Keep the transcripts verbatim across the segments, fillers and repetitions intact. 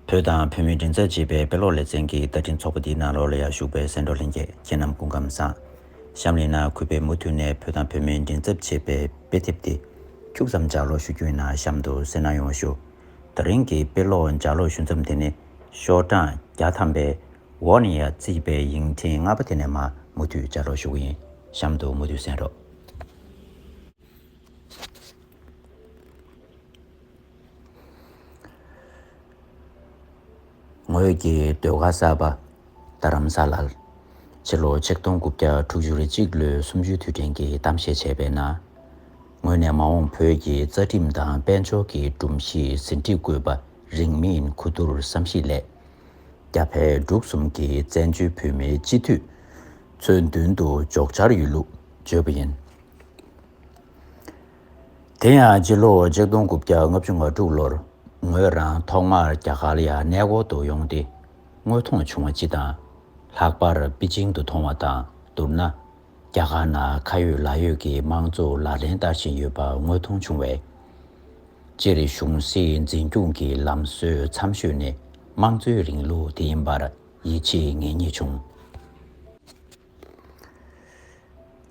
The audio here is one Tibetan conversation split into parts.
བོད་དང་བོད་མིའི་མགྲིན་ཚབ་ཅེས་པའི་དཔེ་ཀློག་ལེ་ཚན་གྱི་བརྡ་འཕྲིན་ཚོགས་པ་འདིའི་ནང་ལོགས་ལ་ཡར་ཞུགས་པའི་གསན་གྲོགས་ལྷན་རྒྱས་ཁྱེད་རྣམས་སྐུ་ཁམས་བཟང་། གཤམ་ལ་ཡིན་ན་གུས་པས་མུ་མཐུད་ནས་བོད་དང་བོད་མིའི་མགྲིན་ཚབ་ཅེས་པའི་དཔེ་དེབ་འདི་ཁྱུག་ཙམ་ལྗགས་ཀློག་ཞུ་རྒྱུ་ཡིན་ན་གཤམ་དུ་གསན་གནང་ཡོང་བ་ཞུ། ད་རིང་གི་དཔེ་ཀློག་ལྗགས་ཀློག་ཞུ་མཚམས་དེ་ནི་ཤོག་གྲངས་བརྒྱ་ཐམ་པའི་འོག་ནས་ཡར་བརྩིས་པའི་ཡིག་ཕྲེང་ལྔ་པ་དེ་ནས་མར་མུ་མཐུད་ལྗགས་ཀློག་ཞུ་གི་ཡིན། གཤམ་དུ་མུ་མཐུད་གསན་རོགས། ངོས་ཀྱི་ཟློས་གར་གསར་པ་རྡ་རམ་ས་ལར་ཕྱི་ལོ་ཆིག་སྟོང་དགུ་བརྒྱ་དྲུག་ཅུ་རེ་གཅིག་ལོའི་གསུམ་བཅུའི་དུས་དྲན་གྱི་གཏམ་བཤད་བྱས་པའི་ནང་། ངོས་ནས་མ་འོངས་བོད་ཀྱི་རྩ་ཁྲིམས་དང་དཔལ་འབྱོར་གྱི་སྒྲོམ་གཞི་ཟིན་བྲིས་བཀོད་པ་རིང་མིན་གོ་བསྡུར་བསམ་གཞིག་ལས། རྒྱ་བལ་འབྲུག་གསུམ་གྱི་བཙན་བྱོལ་བོད་མིའི་སྤྱི་འཐུས་ཚོའི་མདུན་དུ་འཇོག་འཆར་ཡོད་ལུགས་བརྗོད་པ་ཡིན། དེ་ཡང་སྤྱི་ལོ་ཆིག་སྟོང་དགུ་བརྒྱ་ལྔ་བཅུ་ང་དྲུག་ལོར་ངོས་རང་ཐོག་མར་རྒྱ་གར་ལ་ཡར་གནས་སྐོར་དུ་ཡོང་སྟེ་དངོས་མཐོང་བྱུང་བ་སྤྱི་དང་། ལྷག་པར་པེ་ཅིང་དུ་མཐོང་བ་དང་བསྡུར་ན། རྒྱ་གར་ནང་ཁ་ཡོད་ལག་ཡོད་ཀྱི་དམངས་གཙོ་ལག་ལེན་བསྟར་བཞིན་ཡོད་པ་དངོས་མཐོང་བྱུང་བས། སྤྱིར་གཞུང་སྲིད་འཛིན་སྐྱོང་གི་ལམ་སྲོལ་འཚམ་ཤོས་ནི་དམངས་གཙོའི་རིང་ལུགས་དེ་ཡིན་པར་ཡིད་ཆེས་ངེས་རྙེད་བྱུང་།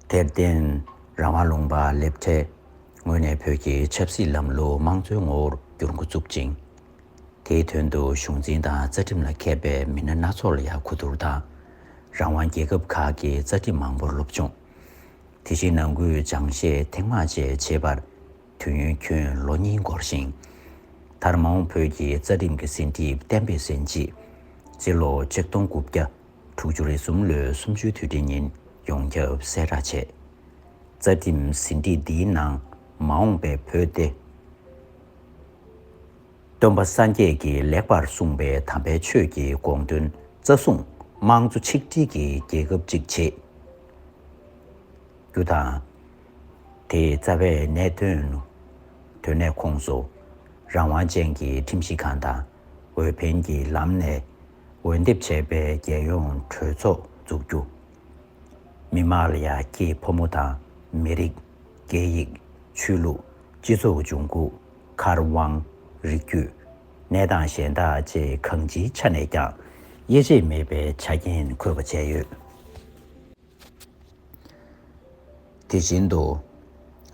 དེར་བརྟེན། རང་དབང་ལུང་པ་སླེབས་འཕྲལ་ངོས་ནས་བོད་ཀྱི་ཆབ་སྲིད་ལམ་ལུགས་དམངས་གཙོའི་ངོ་བོར་བསྒྱུར་འགོ་བཙུགས་ཅིང་། དེའི་དོན་དུ་གཞུང་འཛིན་དང་རྩ་ཁྲིམས་ལ་མཁས་པའི་མི་སྣ་སྣ་ཚོགས་ལ་ཡང་གོ་བསྡུར་དང་། རང་དབང་རྒྱལ་ཁབ་ཁག་གི་རྩ་ཁྲིམས་མང་པོར་སློབ་སྦྱོང་། དེ་བཞིན་ནང་ཁུལ་སྦྱང་བཤད་ཐེངས་མང་བཅས་བྱས་པར། དུས་ཡུན་ཁྱོན་ལོ་གཉིས་འགོར་ཞིང་། མཐར་མ་འོངས་བོད་ཀྱི་རྩ་ཁྲིམས་ཀྱི་ཟིན་བྲིས་གཏན་འབེབས་ཟིན་རྗེས། སྤྱི་ལོ་ཆིག་སྟོང་དགུ་བརྒྱ་དྲུག་ཅུ་རེ་གསུམ་ལོའི་གསུམ་བཅུའི་དུས་དྲན་ཉིན་ཡོངས་ཁྱབ་གསལ་བསྒྲགས་བྱས། རྩ་ཁྲིམས་ཟིན་བྲིས་འདིའི་ནང་མ་འོངས་པའི་བོད་དེ། སྟོན་པ་སངས་རྒྱས་ཀྱིས་ལེགས་པར་གསུངས་པའི་དམ་པའི་ཆོས་ཀྱི་དགོངས་དོན་རྩ་བཟུང་དམངས་གཙོ་ཆིག་སྒྲིལ་གྱི་རྒྱལ་ཁབ་ཅིག་བྱེད་རྒྱུ་དང་། དེའི་རྩ་བའི་གནད་དོན་དོན་གནད་ཁོངས་སུ་རང་དབང་ཅན་གྱི་ཁྲིམས་ཞིབ་ཁང་དང་འོས་འཕེན་གྱི་ལམ་ནས་འོས་འདེམས་བྱས་པའི་རྒྱལ་ཡོངས་གྲོས་ཚོགས་འཛུགས་རྒྱུ། མི་དམངས་ལ་ཡང་སྐྱེས་ཕོ་མོ་དང་མི་རིགས། སྐད་ཡིག་ཆོས་ལུགས། སྤྱི་ཚོགས་འབྱུང་ཁུངས། མཁར་དབང་། རིགས་རྒྱུད། གནས་སྟངས་གཞན་དག་བཅས་གང་ཅིའི་ཆ་ནས་ཀྱང་དབྱེ་འབྱེད་མེད་པའི་ཆ་རྐྱེན་འཁོད་པ་བྱས་ཡོད། དེ་བཞིན་དུ།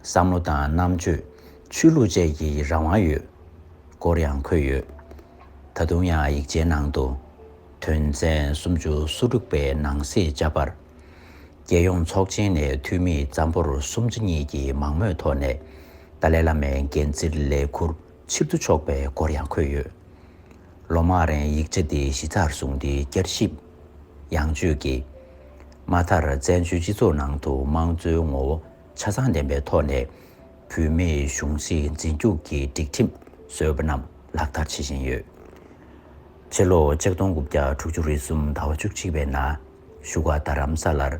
བསམ་བློ་དང་རྣམ་དཔྱོད། ཆོས་ལུགས་བཅས་ཀྱི་རང་དབང་ཡོད་སྐོར་ཡང་འཁོད་ཡོད། ད་དུང་ཡང་ཡིག་ཆའི་ནང་དུ། དོན་ཚན་སུམ་ཅུ་སོ་དྲུག་པའི་ནང་གསེས་ཆ་པར། རྒྱལ་ཡོངས་ཚོགས་ཆེན་ནས་འཐུས་མི་འཛམ་བུ་གླིང་གསུམ་ཆ་གཉིས་ཀྱི་མང་མོས་ཐོག་ནས་ཏཱ་ལའི་བླ་མའི་འགན་འཛིན་ལས་ཁུར་ཕྱིར་བསྡུ་ཆོག་པའི་སྐོར་ཡང་འཁོད་ཡོད། ལོ་མང་རིང་ཡིག་ཆ་འདི་གཞི་རྩར་བཟུང་སྟེ་བསྐྱར་ཞིབ་ཡང་བཅོས་ཀྱིས། མ་མཐར་བཙན་བྱོལ་སྤྱི་ཚོགས་ནང་དུ་དམངས་གཙོའི་ངོ་བོ་ཆ་ཚང་ལྡན་པའི་ཐོག་ནས་བོད་མིའི་གཞུང་སྲིད་འཛིན་སྐྱོང་གི་སྒྲིག་ཁྲིམས་བཟོས་པ་རྣམས་ལག་བསྟར་བྱེད་བཞིན་ཡོད། ཕྱི་ལོ་ཆིག་སྟོང་དགུ་བརྒྱ་དྲུག་ཅུ་རེ་གསུམ་ཟླ་བ་བཅུ་གཅིག་པའི་ནང་བཞུགས་སྒར་རྡ་རམ་ས་ལར་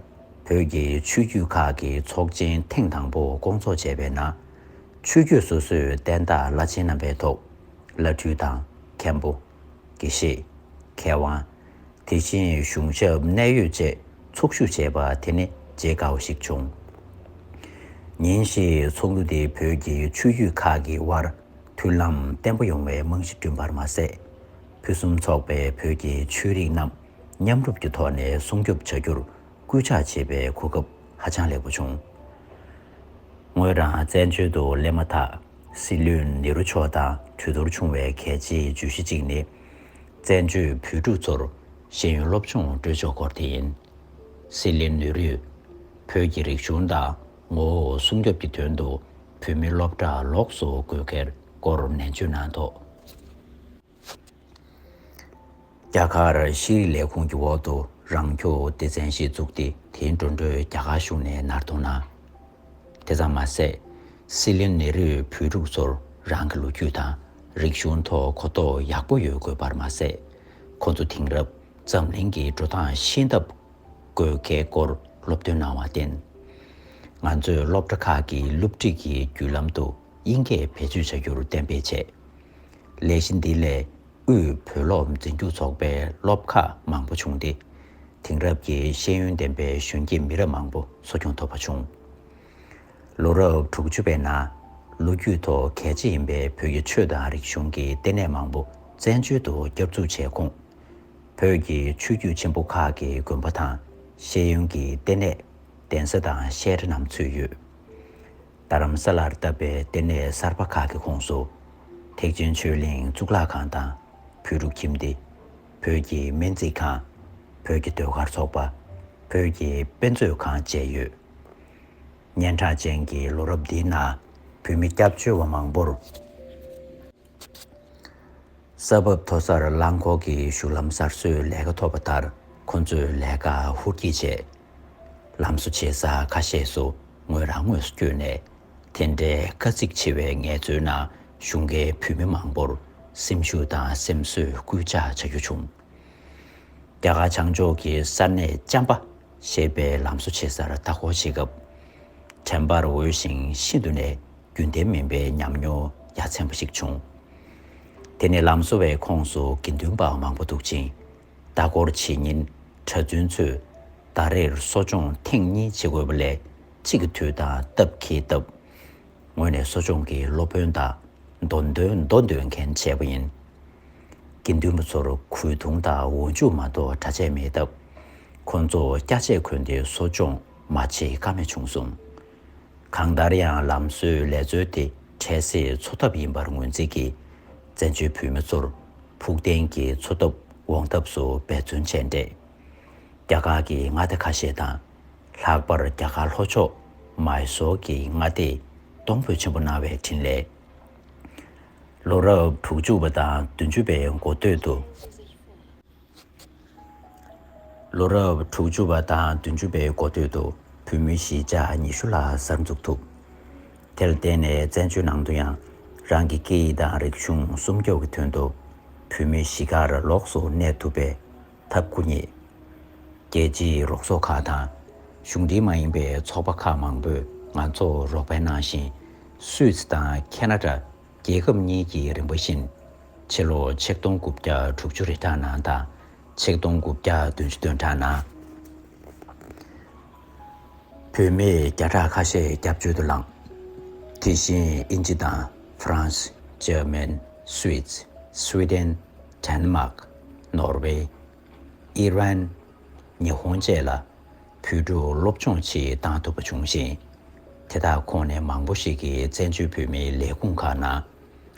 བོད་ཀྱི་ཆོས་བརྒྱུད་ཁག་གི་ཚོགས་ཆེན་ཐེངས་དང་པོ་སྐོང་ཚོགས་བྱས་པའི་ནང་། ཆོས་བརྒྱུད་སོ་སོའི་བསྟན་བདག་བླ་ཆེན་རྣམ་པའི་ཐོག་བླ་སྤྲུལ་དང་མཁན་པོ། དགེ་བཤེས། མཁས་དབང་། དེ་བཞིན་གཞུང་ཞབས་གནད་ཡོད་བཅས་ཚོགས་ཞུགས་བྱས་པ་དེ་ནི་བརྗེད་དཀའ་བ་ཞིག་བྱུང་། ཉིན་ཞིག་ཚོགས་འདུ་དེའི་བོད་ཀྱི་ཆོས་བརྒྱུད་ཁག་གི་དབར་མཐུན་ལམ་བརྟན་པོ་ཡོང་བའི་རྨང་གཞི་བསྐྲུན་པར་མ་ཟད། ཕུན་སུམ་ཚོགས་པའི་བོད་ཀྱི་ཆོས་རིག་རྣམས་མཉམ་རུབ་ཀྱི་ཐོག་ནས་སྲུང་སྐྱོབ་བྱ་རྒྱུར་སྐུལ་ལྕག་བྱེད་པའི་གོ་སྐབས་ཧ་ཅང་ལེགས་པོ་བྱུང་། ངོས་རང་བཙན་བྱོལ་དུ་སླེབས་མ་ཐག་སྲིད་བློན་ནེ་རུ་མཆོག་དང་གྲོས་བསྡུར་བྱུང་བའི་གལ་ཆེའི་བརྗོད་གཞི་གཅིག་ནི། བཙན་བྱོལ་བོད་ཕྲུག་ཚོར་ཤེས་ཡོན་སློབ་སྦྱོང་སྤྲོད་ཕྱོགས་སྐོར་དེ་ཡིན། སྲིད་བློན་ནེ་རུས་བོད་ཀྱི་རིག་གཞུང་དང་ངོ་བོ་སྲུང་སྐྱོབ་ཀྱི་དོན་དུ་བོད་མི་སློབ་གྲྭ་ལོགས་སུ་དགོས་གལ་སྐོར་ནན་བརྗོད་གནང་ཐོག་རྒྱ་གར་ཤེས་རིག་ལས་ཁུངས་ཀྱི་འོག་ཏུ་རང་སྐྱོང་སྡེ་ཚན་ཞིག་བཙུགས་ཏེ་དེའི་འགྲོ་གྲོན་རྒྱ་གར་གཞུང་ནས་ནར་གཏོང་གནང་། དེ་ཙམ་མ་ཟད། སྲིད་བློན་ནེ་རུས་བོད་ཕྲུག་ཚོར་རང་གི་ལོ་རྒྱུས་དང་རིག་གཞུང་ཐོག་གོ་རྟོགས་ཡག་པོ་ཡོད་དགོས་པར་མ་ཟད། ཁོ་ཚོ་དེང་རབས་འཛམ་གླིང་གི་འགྲོ་སྟངས་ཤེས་ཐབས་དགོས་གལ་སྐོར་སློབ་སྟོན་གནང་བར་བརྟེན། ང་ཚོས་སློབ་གྲྭ་ཁག་གི་སློབ་ཁྲིད་ཀྱི་བརྒྱུད་ལམ་དུ་དབྱིན་སྐད་བེད་སྤྱོད་བྱ་རྒྱུར་གཏན་འབེབས་བྱས། ལས་གཞི་འདི་ལས་དབུས་བོད་སློབ་འཛིན་སྐྱོང་ཚོགས་པའི་སློབ་ཁག་མང་པོ་བྱུང་སྟེ། དེང་རབས་ཀྱི་ཤེས་ཡོན་ལྡན་པའི་གཞོན་སྐྱེས་མི་རབས་མང་པོ་གསོ་སྐྱོང་ཐུབ་པ་བྱུང་། ལོ་རབས་དྲུག་ཅུ་པའི་ནང་ལོ་རྒྱུས་ཐོག་གལ་ཆེ་ཡིན་པའི་བོད་ཀྱི་ཆོས་དང་རིག་གཞུང་གི་ལྟེ་གནས་མང་པོ་ བཙན་བྱོལ་དུ་བསྐྱར་འཛུགས་བྱས་གོང་། བོད་ཀྱི་ཆོས་བརྒྱུད་ཆེན་པོ་ཁག་གི་དགོན་པ་དང་ཤེས་ཡོན་གྱི་ལྟེ་གནས། གདན་ས་དང་བཤད་གྲྭ་རྣམས་ཚུད་ཡོད། རྡ་རམ་ས་ལར་བཏབ་པའི་ལྟེ་གནས་གསར་པ་ཁག་གི་ཁོངས་སུ། ཐེག་ཆེན་ཆོས་གླིང་གཙུག་ལག་ཁང་དང་། བོད་ཕྲུག་ཁྱིམ་སྡེ། བོད་ཀྱི་སྨན་རྩིས་ཁང་། བོད་ཀྱི་ཟློས་གར་ཚོགས་པ། བོད་ཀྱི་དཔེ་མཛོད་ཁང་བཅས་ཡོད། སྙན་གྲགས་ཅན་གྱི་ལོ་རབས་འདིའི་ནང་བོད་མི་སྐྱབས་བཅོལ་བ་མང་པོར། ས་བབ་མཐོ་སར་རླངས་འཁོར་གྱི་བཞུགས་ལམ་གསར་བཟོའི་ལས་ཀ་ཐོབ་པ་ལྟར། ཁོ་ཚོས་ལས་ཀ་ཧུར་སྐྱེད་བྱས། ལམ་བཟོ་བྱེད་ས་ཁ་ཤས་སུ་ངོས་རང་ངོས་སུ་བསྐྱོད་ནས། དེ་འདྲའི་དཀའ་ཚེགས་ཆེ་བའི་ངལ་རྩོལ་ནང་ཞུགས་མཁན་བོད་མི་མང་པོར་སེམས་ཤུགས་དང་སེམས་གསོའི་སྐུལ་ལྕག་བྱ་རྒྱུ་བྱུང་། རྒྱ་གར་བྱང་ཕྱོགས་ཀྱི་ས་གནས་ཅམ་པ་ཞེས་པའི་ལམ་བཟོ་བྱེད་སར་ལྟ་སྐོར་བྱེད་སྐབས། དྲན་པར་འོས་ཤིང་ཤིན་ཏུ་ནས་རྒྱུན་ལྡན་མིན་པའི་ཉམས་མྱོང་ཡ་མཚན་པ་ཞིག་བྱུང་། དེ་ནི་ལམ་བཟོ་བའི་ཁོངས་སུ་དགེ་འདུན་པ་མང་པོ་འདུག་ཅིང་། ལྟ་སྐོར་བྱེད་ཉིན་གྲྭ་བཙུན་ཚོས་ཟླ་རེར་གསོ་སྦྱོང་ཐེངས་གཉིས་བྱེད་དགོས་པ་ལས་གཅིག་གི་དུས་དང་སྟབས་ཀྱིས་བཏབ། ངོས་ནས་གསོ་སྦྱོང་གི་སློབ་དཔོན་དང་མདོ་འདོན་མདོ་འདོན་མཁན་བྱས་པ་ཡིན། དགེ་འདུན་པ་ཚོར་གོས་ཐུང་དང་འོག་འཇུག་མ་གཏོགས་གྲྭ་ཆས་མེད་སྟབས། ཁོང་ཚོ་སྐྱ་ཆས་གོན་ཏེ་གསོ་སྦྱོང་མ་བྱེད་ཀ་མེད་བྱུང་སོང་། གང་ལྟར་ཡང་ལམ་བཟོའི་ལས་རྩོལ་དེ་འཕྲལ་སེལ་འཚོ་ཐབས་ཡིན་པར་ངོས་འཛིན་གྱིས། བཙན་བྱོལ་བོད་མི་ཚོར་ཕུགས་བརྟན་གྱི་འཚོ་ཐབས་འོང་ཐབས་སུ་འབད་བརྩོན་བྱས་འབྲས། རྒྱ་གར་གྱི་མངའ་སྡེ་ཁ་ཤས་དང་། ལྷག་པར་རྒྱ་གར་ལྷོ་ཕྱོགས་མཱི་སོར་གྱི་མངའ་སྡེས་གཏོང་ཕོད་ཆེན་པོ་གནང་བའི་འཕྲིན་ལས། ལོ་རབས་དྲུག་ཅུ་པ་དང་བདུན་ཅུ་པའི་འགོ་སྟོད་དུ། ལོ་རབས་དྲུག་ཅུ་པ་དང་བདུན་ཅུ་པའི་འགོ་སྟོད་དུ་བོད་མི་གཞིས་ཆགས་ཉི་ཤུ་ལྷག་གསར་འཛུགས་ཐུབ། དེར་བརྟེན་ནས་བཙན་བྱོལ་ནང་དུ་ཡང་རང་གི་སྐད་ཡིག་དང་རིག་གཞུང་སྲུང་སྐྱོབ་ཀྱི་དོན་དུ་བོད་མི་གཞིས་སྒར་ལོགས་སུ་གནས་ཐུབ་པའི་ཐབས་སྐུ་རྙེད། རྒྱལ་སྤྱིའི་རོགས་ཚོགས་ཁག་དང་གཞུང་འབྲེལ་མ་ཡིན་པའི་ཚོགས་པ་ཁག་མང་པོས་ང་ཚོར་རོགས་ཕན་གནང་བཞིན། སུད་སི་དང་ཁེ་ན་ཌ་རྒྱལ་ཁབ་གཉིས་ཀྱིས་རིམ་པ་བཞིན་ཕྱི་ལོ་ཆིག་སྟོང་དགུ་བརྒྱ་དྲུག་ཅུ་རེ་གྲངས་ནང་དང་ཆིག་སྟོང་དགུ་བརྒྱ་བདུན་ཅུ་དོན་གྲངས་ནང་བོད་མི་བརྒྱ་ཕྲག་ཁ་ཤས་སྐྱབས་བཅོལ་དུ་ལངས། དེ་བཞིན་དབྱིན་ཇི་དང་ཧྥ་རན་སི། འཇར་མན། སུད་སི། སུའེ་ཏེན། ཌེན་མཱག་ནོར་ཝེ། ཨི་རན། ཉི་ཧོང་བཅས་ལ་བོད་ཕྲུག་སློབ་སྦྱོང་ཆེད་བཏང་ཐུབ་པ་བྱུང་ཞིང་། དེ་དག་ཁོངས་ནས་མང་པོ་ཞིག་གིས་བཙན་བྱོལ་བོད་མིའི་ལས་ཁུངས་ཁག་ནང་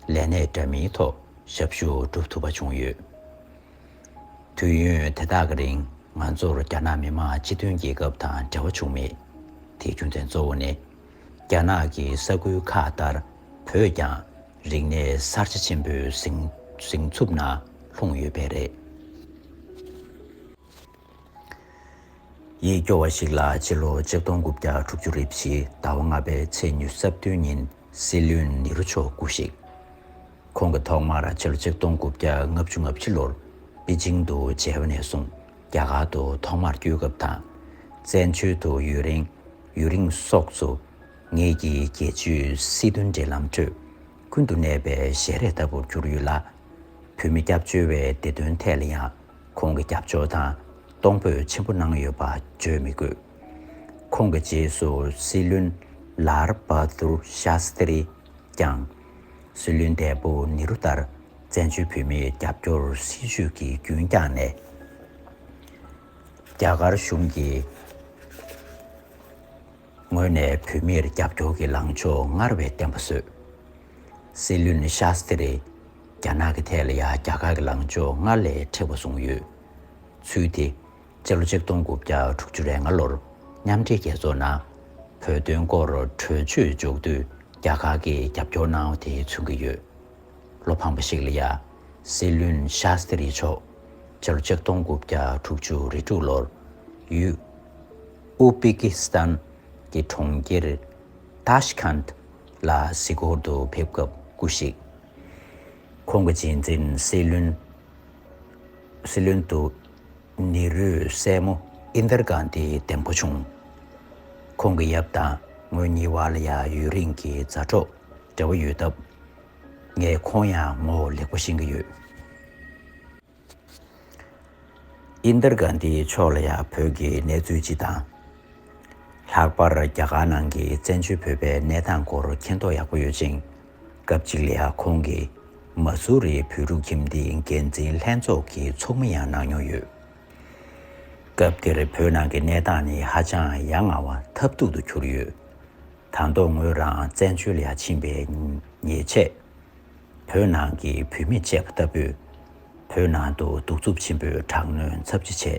ལས་གནས་འདྲ་མིན་ཐོག་ཞབས་ཞུ་སྒྲུབ་ཐུབ་པ་བྱུང་ཡོད། དུས་ཡུན་དེ་དག་གི་རིང་ང་ཚོར་རྒྱ་ནག་མི་དམངས་སྤྱི་མཐུན་རྒྱལ་ཁབ་དང་འབྲེལ་བ་བྱུང་མེད། དེའི་རྒྱུ་མཚན་གཙོ་བོ་ནི། རྒྱ་ནག་གི་ས་ཁུལ་ཁག་ལྟར་བོད་ཀྱང་རིག་གནས་གསར་བརྗེ་ཆེན་པོའི་ཟིང་ཟིང་འཚུབ་ནང་ལྷུང་ཡོད་པས་རེད། ཡིད་སྐྱོ་བ་ཞིག་ལ་ཕྱི་ལོ་ཆིག་སྟོང་དགུ་བརྒྱ་དྲུག་ཅུ་རེ་བཞི་ཟླ་བ་ལྔ་པའི་ཚེས་ཉི་ཤུ་རྩ་བདུན་ཉིན་སྲིད་བློན་ནེ་རུ་མཆོག་སྐུ་གཤེགས། ཁོང་གིས་ཐོག་མར་ཕྱི་ལོ་ཆིག་སྟོང་དགུ་བརྒྱ་ལྔ་བཅུ་ང་བཞི་ལོར་པེ་ཅིང་དུ་མཇལ་བ་ནས་བཟུང་རྒྱ་གར་དུ་ཐོག་མར་བསྐྱོད་སྐབས་དང་། བཙན་བྱོལ་དུ་ཡུན་རིང་ཡུན་རིང་སོགས་སུ་ངེད་ཀྱི་རྒྱལ་སྤྱིའི་སྲིད་དོན་འབྲེལ་ལམ་ཁྲོད་ཀུན་ཏུ་གནས་པའི་ཞལ་རས་ལྟ་བུར་གྱུར་ཡོད་ལ། བོད་མི་སྐྱབས་བཅོལ་བའི་བདེ་དོན་ཐད་ལ་ཡང་ཁོང་གིས་རྒྱབ་སྐྱོར་དང་གཏོང་ཕོད་ཆེན་པོ་གནང་ཡོད་པ་བརྗོད་མི་དགོས། ཁོང་གི་རྗེས་སུ་སྲིད་བློན་ལཱལ་བྷ་དུར་ཤཱསྟྲི་ཀྱང་། སྲིད་བློན་འདས་པོ་ནེ་རུ་ལྟར་བཙན་བྱོལ་བོད་མིའི་རྒྱབ་སྐྱོར་སྲིད་ཇུས་ཀྱིས་རྒྱུན་བསྐྱངས་ནས། རྒྱ་གར་གཞུང་གི་ངོས་ནས་བོད་མིར་རྒྱབ་སྐྱོར་གྱི་ལངས་ཕྱོགས་སྔར་བས་བརྟན་པ་བཟོས། སྲིད་བློན་ཤཱསྟྲི་རྒྱ་ནག་གི་ཐད་ལ་ཡང་རྒྱ་གར་གྱི་ལངས་ཕྱོགས་སྔར་ལས་མཁྲེགས་པོ་བཟུང་ཡོད། ཚུལ་དེ་སྤྱི་ལོ་ཆིག་སྟོང་དགུ་བརྒྱ་དྲུག་ཅུ་རེ་ལྔ་ལོར་མཉམ་འབྲེལ་རྒྱལ་ཚོགས་ནང་བོད་དོན་སྐོར་གྲོས་ཆོད་འཇོག་དུས་རྒྱ་གར་གྱིས་རྒྱབ་སྐྱོར་གནང་བ་དེ་མཚོན་གྱི་ཡོད། བློ་ཕངས་པ་ཞིག་ལ་ཡ། སྲིད་བློན་ཤཱསྟྲི་མཆོག་ཕྱི་ལོ་ཆིག་སྟོང་དགུ་བརྒྱ་དྲུག་ཅུ་རེ་དྲུག་ལོར་ཡུལ་ཨུ་པེ་ཀི་སི་ཐན་གྱི་གྲོང་ཁྱེར་ཏཱཤ་ཁཱན་ལ་གཟིགས་སྐོར་དུ་ཕེབས་སྐབས་སྐུ་གཤེགས། ཁོང་གི་རྗེས་འཛིན་སྲིད་བློན། སྲིད་བློན་དུ་ནེ་རུའི་སྲས་མོ་ཨིན་དར་གྷན་དྷི་འདེམས་བསྐོ་བྱུང་། ཁོང་གི་ཡབ་དང་ངོས་གཉིས་བར་ལ་ཡང་ཡུན་རིང་གི་མཛའ་གྲོགས་འབྲེལ་བ་ཡོད་སྟབས། ངས་ཁོང་ཡང་ངོ་བོ་ལེགས་པོ་ཤེས་ཀྱི་ཡོད། ཨིན་དར་གྷན་དྷི་མཆོག་ལ་ཡང་བོད་ཀྱི་གནས་ཚུལ་སྤྱི་དང་། ལྷག་པར་རྒྱ་གར་ནང་གི་བཙན་བྱོལ་བོད་པའི་གནས་སྟངས་སྐོར་མཁྱེན་རྟོགས་ཡག་པོ་ཡོད་ཅིང་། སྐབས་གཅིག་ལ་ཡང་ཁོང་གིས་ མ་སུ་རིའི་བོད་ཕྲུག་ཁྱིམ་སྡེའི་འགན་འཛིན་ལྷན་ཚོགས་ཀྱི་ཚོགས་མི་ཡང་གནང་མྱོང་ཡོད། སྐབས་དེར་བོད་ནང་གི་གནས་སྟངས་ནི་ཧ་ཅང་ཡ་ང་བ་ཐབས་སྡུག་ཏུ་གྱུར་ཡོད། ད་དུང་ངོས་རང་བཙན་བྱོལ་ལ་ཕྱིན་པའི་ཉེས་ཆད། བོད་ནང་གི་བུད་མེད་བཅས་པ་ལྟ་བུས་བོད་ནང་དུ་གདུག་རྩུབ་ཆེན་པོས་དྲག་གནོན་ཚབས་ཆེ་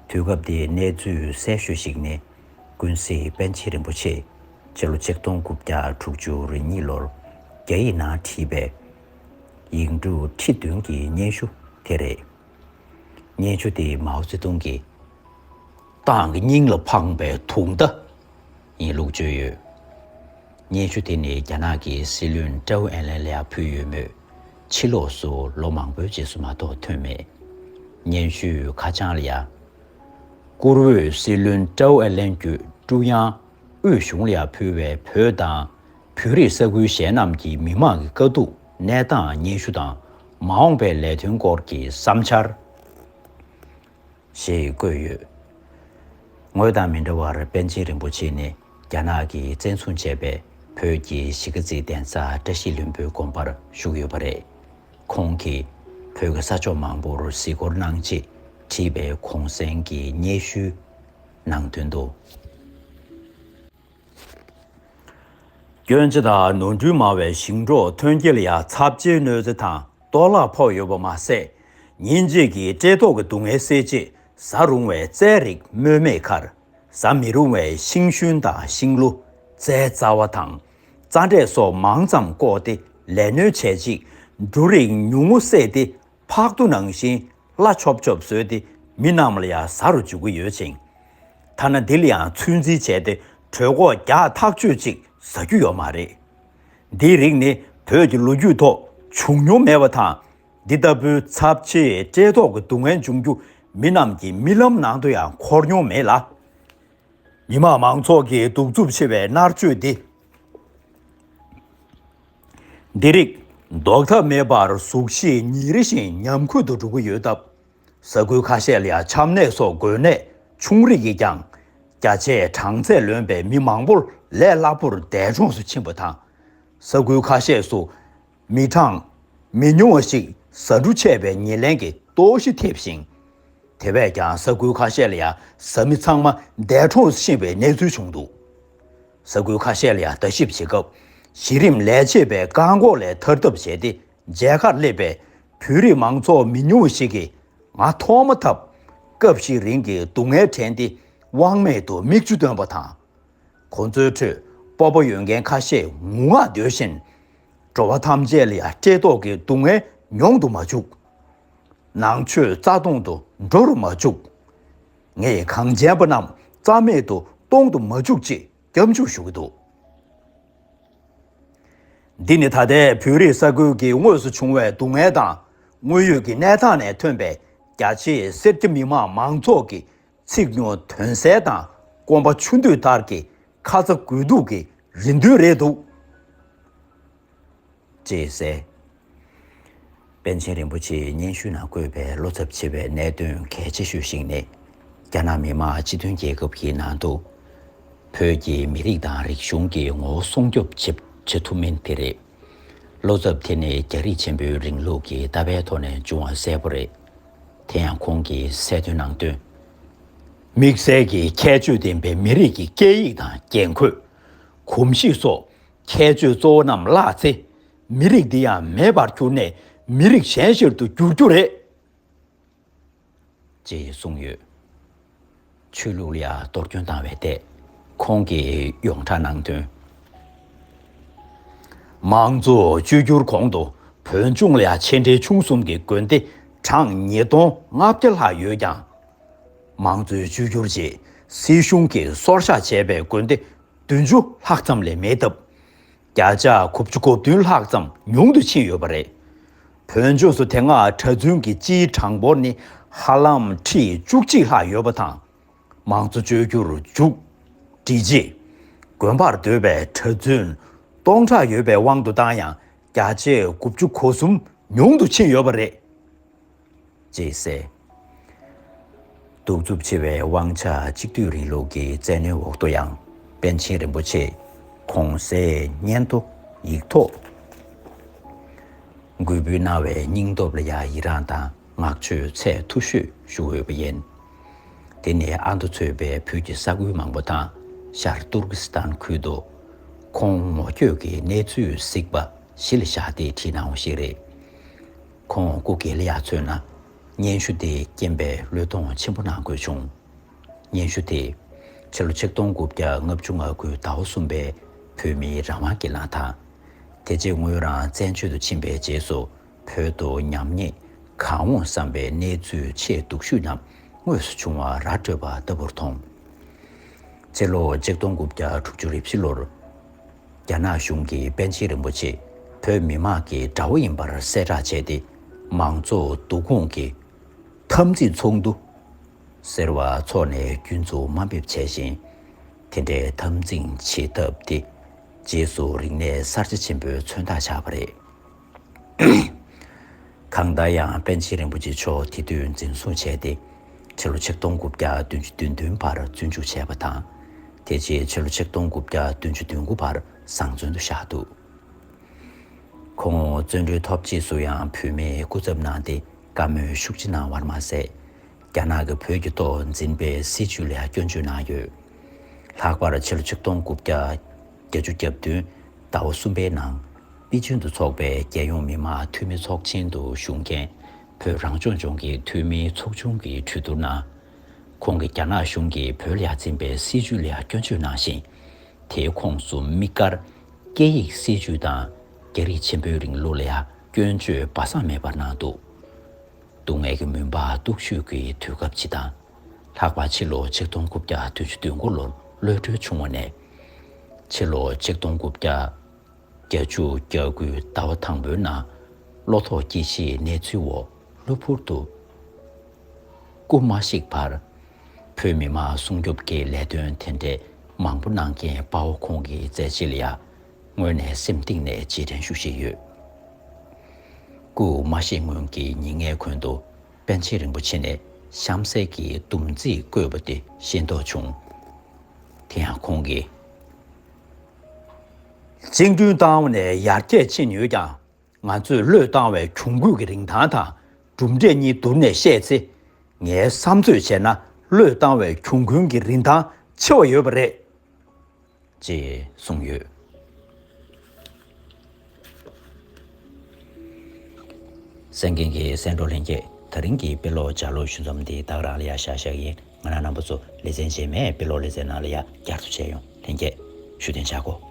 བྱས། དུས་སྐབས་དེའི་གནས་ཚུལ་གསལ་ཤོས་ཤིག་ནི། ཀུན་གཟིགས་པཎ་ཆེན་རིན་པོ་ཆེས་སྤྱི་ལོ་ཆིག་སྟོང་དགུ་བརྒྱ་དྲུག་ཅུ་རེ་གཉིས་ལོར་རྒྱ་ཡིག་ནང་བྲིས་པའི་ཡིག་འབྲུ་ཁྲི་བདུན་གྱི་སྙན་ཞུ་དེ་རེད། སྙན་ཞུ་དེ་མའོ་ཙེ་ཏུང་གིས། ཏང་གི་སྙིང་ལ་འཕངས་པའི་དུག་མདའ་ཡིན་ལུགས་བརྗོད་ཡོད། སྙན་ཞུ་དེ་ནི་རྒྱ་ནག་གི་སྲིད་བློན་ཀྲོའུ་ཨེན་ལན་ལ་ཡང་ཕུལ་ཡོད་མོད། ཕྱི་ལོགས་སུ་ལོ་མང་པོའི་རྗེས་སུ་མ་གཏོགས་ཐོན་མེད། སྙན་ཞུའི་ཁ་བྱང་ལ་ཡང་། བཀུར་འོས་སྲིད་བློན་ཀྲོའུ་ཨེན་ལན་བརྒྱུད་ཀྲུང་དབྱང་དབུས་གཞུང་ལ་ཡང་ཕུལ་བའི་བོད་དང་བོད་རིགས་ས་ཁུལ་གཞན་རྣམས་ཀྱི་མི་མང་གི་དཀའ་སྡུག་གནས་སྟངས་སྙན་ཞུ་དང་མ་འོངས་པའི་ལས་དོན་སྐོར་གྱི་བསམ་འཆར། ཞེས་བཀོད་ཡོད། ངོས་དང་མི་འདྲ་བར་པཎ་ཆེན་རིན་པོ་ཆེ་ནི་རྒྱ་ནག་གིས་བཙན་བཟུང་བྱས་པའི་བོད་ཀྱི་གཞིས་ཀ་རྩེའི་གདན་ས་བཀྲ་ཤིས་ལྷུན་པོའི་དགོན་པར་བཞུགས་ཡོད་པ་རེད། ཁོང་གིས་བོད་ཀྱི་ས་ཕྱོགས་མང་པོར་གཟིགས་སྐོར་གནང་རྗེས་བྲིས་པའི་གུང་གསེང་གི་སྙན་ཞུའི་ནང་དོན་དུ། སྐྱོན་ཆ་དང་ནོར་འཁྲུལ་མང་བའི་ཞིང་འབྲོག་ཐོན་སྐྱེད་ལ་ཡང་ཚབས་ཆེའི་གནོད་འཚེ་དང་གཏོར་བརླག་ཕོག་ཡོད་པ་མ་ཟད། ཉིན་གཅིག་གི་བཀྲེས་ལྟོགས་ཀྱི་སྡུག་བསྔལ་སེལ་ཆེད་ཟ་རུང་བའི་རྩྭའི་རིགས་སྨོས་མེད་ཁར། ཟ་མི་རུང་བའི་ཤིང་ཤུན་དང་ཤིང་ལོ། རྩྭའི་རྩ་བ་དང་། རྩྭ་འབྲས་སོགས་མང་ཙམ་བཀོག་སྟེ་ལས་སྣོན་བྱས་རྗེས། འབྲུ་རིགས་ཉུང་ངུ་བསྲེས་ཏེ། ཕག་ཏུ་ནང་བཞིན་སླ་ཆོབ་ཆོབ་བཟོས་ཏེ་མི་རྣམས་ལ་ཡང་ཟ་རུ་འཇུག་གི་ཡོད་ཅིང་། ཐ་ན་འདི་ལ་ཡང་ཚོད་འཛིན་བྱས་ཏེ་གྲོད་ཁོག་རྒྱགས་ཐག་ཆོད་ཅིག་ཟ་རྒྱུ་ཡོད་མ་རེད། འདིའི་རིགས་ནི་བོད་ཀྱི་ལོ་རྒྱུས་ཐོག་བྱུང་མྱོང་མེད་པ་དང་། འདི་ལྟ་བུའི་ཚབས་ཆེའི་བཀྲེས་ལྟོགས་ཀྱི་སྡུག་བསྔལ་འབྱུང་རྒྱུ་མི་རྣམས་ཀྱི་རྨི་ལམ་ནང་དུ་ཡང་འཁོར་མྱོང་མེད་ལ། མི་དམངས་མང་ཚོགས་ཀྱི་གདུག་རྩུབ་ཆེ་བའི་མནར་གཅོད་འདི། འདི་རིགས་ཟློག་ཐབས་མེད་པར་གཟུགས་གཞི་ཉིན་རེ་བཞིན་ཉམས་རྒུད་དུ་འགྲོ་གི་ཡོད་སྟབས། ས་ཁུལ་ཁ་ཤས་ལ་ཡང་ཆམ་ནད་སོགས་འགོས་ནད་ཆུང་རིགས་ཀྱིས་ཀྱང་། བརྒྱ་ཆའི་གྲངས་ཚད་ལོན་པའི་མི་མང་པོར་ལས་སླ་པོར་འདས་གྲོངས་སུ་ཕྱིན་པ་དང་། ས་ཁུལ་ཁ་ཤས་སུ། མི་གྲངས་མི་ཉུང་བ་ཞིག་ཟ་འབྲུ་ཆད་པའི་ཉེར་ལེན་གྱི་ལྟོགས་གཞི་ཐེབས་ཤིང་། དེ་བས་ཀྱང་ས་ཁུལ་ཁ་ཤས་ལ་ཡང་ཟ་མི་ཚང་མ་འདས་གྲོངས་སུ་ཕྱིན་པའི་གནས་ཚུལ་བྱུང་འདུག། ས་ཁུལ་ཁ་ཤས་ལ་ཡང་ལྟ་ཞིབ་བྱེད་སྐབས། གཞི་རིམ་ལས་བྱེད་པའི་བཀག་འགོག་ལས་ཐར་ཐབས་བྱས་ཏེ། མཇལ་ཁར་སླེབས་པའི་བོད་རིགས་མང་ཚོགས་མི་ཉུང་བ་ཞིག་གིས་ང་ཐོག་མ་ཐབས་སྐབས་ཤིག་རིང་གི་སྡུག་བསྔལ་དྲན་ཏེ་དབང་མེད་དུ་མིག་ཆུ་བཏོན་པ་དང་། ཁོ་ཚོའི་ཁྲོད་སྤོབས་པ་ཡོད་མཁན་ཁ་ཤས་ངུ་ངག་བརྡོལ་བཞིན། འགྲོ་བ་ཐམས་ཅད་ལ་ཡང་བཀྲེས་ལྟོགས་ཀྱི་སྡུག་བསྔལ་མྱོང་དུ་མ་བཅུག། ནང་ཆོས་རྩ་སྟོང་དུ་འགྲོ་རུ་མ་བཅུག། ངས་གངས་ཅན་པ་རྣམས་རྩ་མེད་དུ་གཏོང་དུ་མ་བཅུག་ཅེས་སྐྱབས་འཇུག་ཞུ་གི་འདུག། འདི་ནི་ད་ལྟའི་བོད་རིགས་ས་ཁུལ་གྱི་དངོས་སུ་བྱུང་བའི་སྡུག་བསྔལ་དང་། དངོས་ཡོད་ཀྱི་གནས་སྟངས་ནས་ཐོན་པའི་རྒྱ་ཆེའི་སེར་སྐྱ་མི་དམངས་མང་ཚོགས་ཀྱི་ཚིག་ཉུང་དོན་གསལ་དང་། སྐོམ་པ་ཆུ་འདོད་ལྟར་གྱི་ཁ་ཚ་དགོས་གཏུགས་ཀྱི་རེ་འདུན་རེད་འདུག། ཅེས་གསལ། པཎ་ཆེན་རིན་པོ་ཆེའི་སྙན་ཞུ་ནང་བཀོད་པའི་བློ་འཚབ་ཆེ་བའི་གནད་དོན་གལ་ཆེ་ཤོས་ཤིག་ནི། རྒྱ་ནག་མི་དམངས་སྤྱི་མཐུན་རྒྱལ་ཁབ་ཀྱི་ནང་དུ། བོད་ཀྱི་མི་རིགས་དང་རིག་གཞུང་གི་ངོ་བོ་སྲུང་སྐྱོབ་བྱེད་བྱེད་ཐུབ་མིན་དེ་རེད། བློ་འཚབ་དེ་ནི་རྒྱ་རིགས་ཆེན་པོའི་རིང་ལུགས་ཀྱི་ལྟ་བའི་ཐོག་ནས་བྱུང་བ་གསལ་པོ་རེད། དེ་ཡང་ཁོང་གིས་གསལ་སྟོན་གནང་དོན། དམིགས་བསལ་གྱི་ཁྱད་ཆོས་ལྡན་པའི་མི་རིགས་ཀྱི་སྐད་ཡིག་དང་རྒྱན་གོས། གོམས་གཤིས་སོགས་ཁྱད་ཆོས་གཙོ་བོ་རྣམས་བརླག་ཚེ། མི་རིགས་འདི་ཡང་མེད་པར་གྱུར་ནས་མི་རིགས་གཞན་ཞིག་ཏུ་འགྱུར་རྒྱུ་རེད། ཅེས་གསུངས་ཡོད། ཆོས་ལུགས་ལ་ཡང་གཏོར་སྐྱོན་བཏང་བའི་ཐད། ཁོང་གིས་ཡོངས་གྲགས་གནང་དོན། མང་གཙོ་བཅོས་བསྒྱུར་གོང་དུ་བོད་ལྗོངས་ལ་ཡང་ཆེ་འབྲིང་ཆུང་གསུམ་གྱི་དགོན་སྡེ་གྲངས་ཉིས་སྟོང་ལྔ་བརྒྱ་ལྷག་ཡོད་ཀྱང་། མང་གཙོའི་བཅོས་བསྒྱུར་རྗེས་སྲིད་གཞུང་གིས་སོར་བཞག་བྱས་པའི་དགོན་སྡེ་བདུན་ཅུ་ལྷག་ཙམ་ལས་མེད་སྟབས། བརྒྱ་ཆ་དགུ་བཅུ་གོ་བདུན་ལྷག་ཙམ་ཉུང་དུ་ཕྱིན་ཡོད་པ་རེད། བོད་ལྗོངས་སུ་དེ་སྔ་གྲྭ་བཙུན་གྱི་སྤྱིའི་གྲངས་འབོར་ནི་ཧ་ལམ་ཁྲི་བཅུ་གཅིག་ལྷག་ཡོད་པ་དང་། མང་གཙོ་བཅོས་བསྒྱུར་མཇུག་སྒྲིལ་རྗེས། དགོན་པར་སྡོད་པའི་གྲྭ་བཙུན་སྟོང་ཕྲག་ཡོད་པའི་དབང་དུ་བཏང་ཡང་། བརྒྱ་ཆ་དགུ་བཅུ་གོ་གསུམ་ཉུང་དུ་ཕྱིན་ཡོད་པ་རེད། ཅེས་གསལ། གདུག་རྩུབ་ཆེ་བའི་དབང་ཆ་གཅིག་སྡུད་རིང་ལུགས་ཀྱི་བཙན་གནོན་འོག་ཏུ་ཡང་། པཎ་ཆེན་རིན་པོ་ཆེས་གོང་གསལ་སྙན་ཐོ་ཡིག་ཐོག་འགུལ་འབུལ་གནང་བའི་སྙིང་སྟོབས་ལ་ཡང་ཡི་རངས་དང་བསྔགས་བརྗོད་ཚད་མཐོ་ཤོས་ཞུ་འོས་པ་ཡིན། དེ་ནི་ཨ་མདོ་གཙོས་པའི་བོད་ཀྱི་ས་ཁུལ་མང་པོ་དང་ཤར་ཏུར་ཀི་སི་ཐན་ཁུལ་དུ། ཁོང་ངོ་སྐྱོད་ཀྱི་གནས་ཚུལ་གཟིགས་པ་གཞི་ལ་བཞག་སྟེ་བྲིས་གནང་བ་ཞིག་རེད། ཁོང་སྐུ་སྒེར་ལ་ཡང་མཚོན་ན། སྙན་ཞུ་དེ་རྐྱེན་པས་བློས་གཏོང་ཆེན་པོ་གནང་དགོས་བྱུང་། སྙན་ཞུ་དེ། ཕྱི་ལོ་ཆིག་སྟོང་དགུ་བརྒྱ་ལྔ་བཅུ་ང་དགུ་ཟླ་བ་གསུམ་པའི་བོད་མིའི་རང་དབང་གི་གླེང་སྟེགས། དེ་རྗེས་ངོས་རང་བཙན་བྱོལ་དུ་ཕྱིན་པའི་རྗེས་སུ་བོད་དུ་ཉམས་ཉེས་གང་འོང་བསམ་པའི་གནས་ཚུལ་ཆེས་སྡུག་ཤོས་རྣམས་དངོས་སུ་བྱུང་བ་ར་སྤྲོད་པ་ལྟ་བུར་མཐོང་། ཕྱི་ལོ་ཆིག་སྟོང་དགུ་བརྒྱ་དྲུག་ཅུ་རེ་བཞི་ལོར། རྒྱ་ནག་གཞུང་གིས་པཎ་ཆེན་རིན་པོ་ཆེ་བོད་མི་མང་གི་དགྲ་བོ་ཡིན་པར་གསལ་བསྒྲགས་བྱས་ཏེ། མང་གཙོ་བསྡུ་སྐོང་གི་འཐབ་འཛིང་ཚོགས་འདུ་ཟེར་བ་འཚོགས་ནས་རྒྱུན་དུ་དམའ་འབེབས་བྱས་ཤིང་། དེ་འདྲའི་འཐབ་འཛིང་བྱེད་ཐབས་དེ་རྗེས་སུ་རིག་གནས་གསར་བརྗེ་ཆེན་པོའི་མཚོན་རྟགས་ཆགས་པ་རེད། གང་ལྟར་ཡང་པཎ་ཆེན་རིན་པོ་ཆེ་མཆོག་དེ་དུས་འཛིན་བཟུང་བྱས་ཏེ། ཕྱི་ལོ་ཆིག་སྟོང་དགུ་བརྒྱ་བདུན་ཅུ་དོན་བདུན་བར་བཙོན་འཇུག་བྱས་པ་དང་། དེ་རྗེས་ཕྱི་ལོ་ཆིག་སྟོང་དགུ་བརྒྱ་བདུན་ཅུ་དོན་དགུ་བར་བཟང་བཙོན་དུ་བཞག་འདུག་ཁོང་བཙོན་གྲོལ་ཐོབ་རྗེས་སུ་ཡང་བུད་མེད་སྐུ་ཚབ་གནང་སྟེ་བཀའ་མོལ་ཤུགས་ཆེ་གནང་བར་མ་ཟད། རྒྱ་ནག་གིས་བོད་ཀྱི་ཐོག་འཛིན་པའི་སྲིད་བྱུས་ལ་ཡང་སྐྱོན་བརྗོད་གནང་ཡོད། ལྷག་པར་ཕྱི་ལོ་ཆིག་སྟོང་དགུ་བརྒྱ་བརྒྱད་ཅུ་གྱ་བདུན་ཟླ་བ་གསུམ་པའི་ནང་པེ་ཅིན་དུ་འཚོགས་པའི་རྒྱལ་ཡོངས་མི་དམངས་འཐུས་མི་ཚོགས་ཆེན་དུ་ཞུགས་མཁན་བོད་རང་སྐྱོང་ལྗོངས་ཀྱི་འཐུས་མིའི་ཚོགས་ཆུང་གི་གྲོས་བསྡུར་ནང་། ཁོང་གིས་རྒྱ་ནག་གཞུང་གིས་བོད་ལ་ཡ་འཛིན་པའི་སྲིད་བྱུས་ལ་ཡ་སྐྱོན་བརྗོད་གནང་ཞིང་། དེའི་ཁོངས་སུ་དམིགས་བཀར་སྐད་ཡིག་སྲིད་བྱུས་དང་རྒྱ་རིགས་ཆེན་པོའི་རིང་ལུགས་ལ་ཡ་སྐྱོན་བརྗོད་སྦ་གསང་མེད་པར་གནང་འདུག་སྡུག་བསྔལ་གྱི་མུན་པ་སྟུག་ཤོས་ཀྱི་དུས་སྐབས་ཅིག་དང་། ལྷག་པར་ཕྱི་ལོ་ཆིག་སྟོང་དགུ་བརྒྱ་བདུན་ཅུ་དོན་དགུ་ལོར་གློད་གྲོལ་བྱུང་བ་ནས། ཕྱི་ལོ་ཆིག་སྟོང་དགུ་བརྒྱ་བརྒྱད་ཅུ་གྱ་དགུའི་ཟླ་བ་དང་པོའི་ནང་བློ་ཐོག་སྐྱེ་ཤིའི་གནས་ཚུལ་འོག་གློ་བུར་དུ་སྐུ་མ་གཤེགས་བར། བོད་མི་མང་སྲུང་སྐྱོབ་ཀྱི་ལས་དོན་དེ་འདྲའི་མང་པོ་གནང་མཁན་དཔའ་བོ་ཁོང་གི་མཛད་རྗེས་ལ་ཡང་དངོས་གནས་སེམས་གཏིང་ནས་རྗེས་དྲན་ཞུ་བཞིན་ཡོད། སྐུ་མ་གཤེགས་སྔོན་གྱི་ཉིན་ལྔའི་གོང་དུ་པཎ་ཆེན་རིན་པོ་ཆེ་ནས་གཤམ་གསལ་གྱི་འདུམ་ཚིག་བཀོད་པ་དེ་ཤེས་རྟོགས་བྱུང་། དེ་ཡང་ཁོང་གིས། བཅིངས་འགྲོལ་བཏང་བ་ནས་ཡར་རྒྱས་ཕྱིན་ཡོད་ཀྱང་། ང་ཚོས་བློས་བཏང་བའི་གྱོང་གུད་ཀྱི་རིན་ཐང་དང་གྲུབ་འབྲས་གཉིས་བསྡུར་ནས་བཤད་ཚེ། ངའི་བསམ་ཚོད་བྱས་ན་བློས་བཏང་བའི་གྱོང་གུན་གྱི་རིན་ཐང་ཆེ་བ་ཡོད་པ་རེད། ཅེས་གསུངས་ཡོད། གསན་མཁན་གྱི་གསན་གྲོགས་ལྷན་རྒྱས། ད་རིང་གི་དཔེ་ཀློག་ལྗགས་ཀློག་ཞུ་མཚམས་འདི་ད་ག་རང་ལ་ཡ་བཞག་བཞག་ཡིན། ང་རང་རྣམ་པ་ཚོ་ལེ་ཚན་རྗེས་མའི་དཔེ་ཀློག་ལེ་ཚན་ནང་ལ་ཡ་བསྐྱར་དུ་མཇལ་ཡོང་། ལྷན་རྒྱས་བཞུགས་གདན་འཇགས་དགོས།